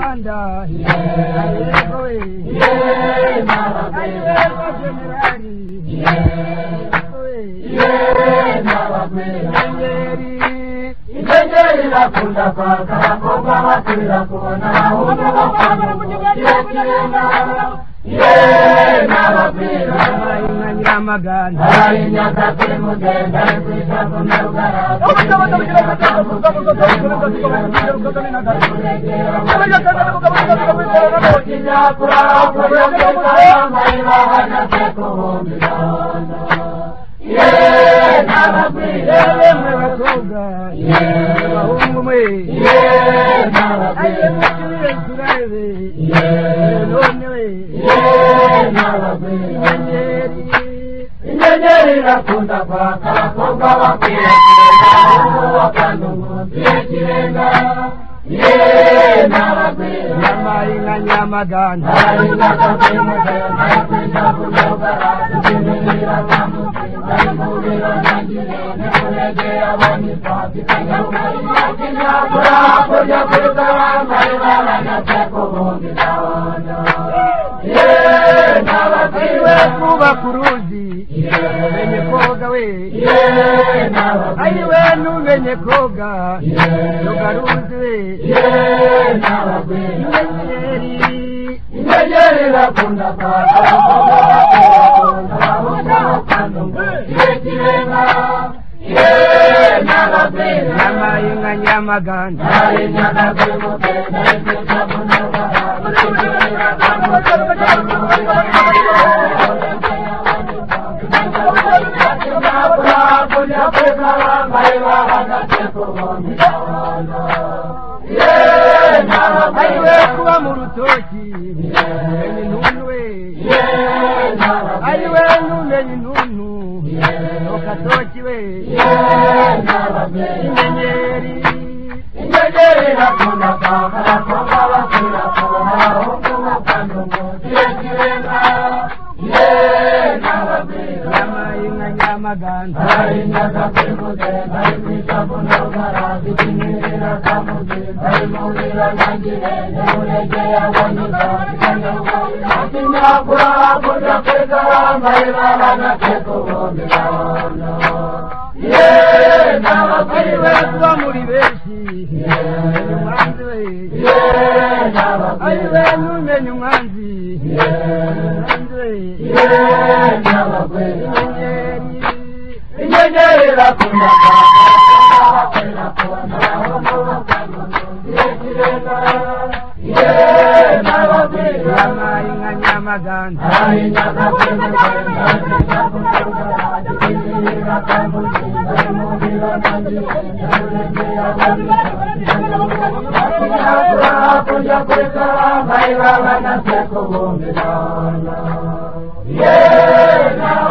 Rwanda yego ye ayiwe generali ye inyenyeri inyenyeri irakunda kwaka abakobwa bakwira kubona abahungu bakunda ye n'ababwira Nyamagana hari nyakatsi mugenda kwita ku narugara ye n'ababwira yemwe bakobwa bahungu mwe ye n'ababwira ayiwe turebe none we ye n'ababwira inyenyeri inyenyeri irakunda kwaka abakobwa bakwira abahungu bakanda umunsi y'ikirenga ye n'abagwira nyamaye nka Nyamagana hari nyakatsi mugenda kwita ku narugara tukimirira kamuzinda imvuriro ntangire ntimuregera abonye ifasi kinyakura hakurya kuri karangari baranatse ku bundi gahondo ye n'abagwira ayiwe kubaka uruzi umenye koga we ye n'abagwira ayiwe numenye koga yoga ruzi we ye n'abagwira inyenyeri inyenyeri irakunda kwaka abakobwa bakunda abahungu bakanda umunsi w'ikirenga ye n'abagwira nyamaye nka Nyamagana hari nyakatsi mugenda kwita ku narugara hakurya kuri karangari baranatse ku bundi gahondo ye n'abagwira ayiwe kuba mu rutoki umenye intuntu we ye n'abagwira ayiwe numenye intuntu ntukatoki we ye n'abagwira inyenyeri inyenyeri irakunda kwaka abakobwa bakwira kubona abahungu bakanda umunsi w'ikirenga ye n'abagwira nyamaye nka Nyamagana hari nyakatsi mugenda kwita ku narugara zikimirira kamuzinda imurira ntangire ntimuregeye abonye akinyakura hakurya kuri karangari baranatse ku bundi gahondo ye n'abagwira ayiwe kuba muri benshi umenye umwanzi we ye n'abagwira ayiwe numenye umwanzi umwanzi we ye n'abagwira inyenyeri inyenyeri irakunda kwaka abakobwa bakwira kubona abahungu bakanda umunsi w'ikirenga ye n'abagwira nyamaye nka Nyamagana hari nyakatsi mugenda kwita ku narugara zikimirira kamuzinda imuriro ntangire ntimuregeye abonye akinyakura hakurya kuri karangari babanatse ku bundi gahondo ye n'abagwira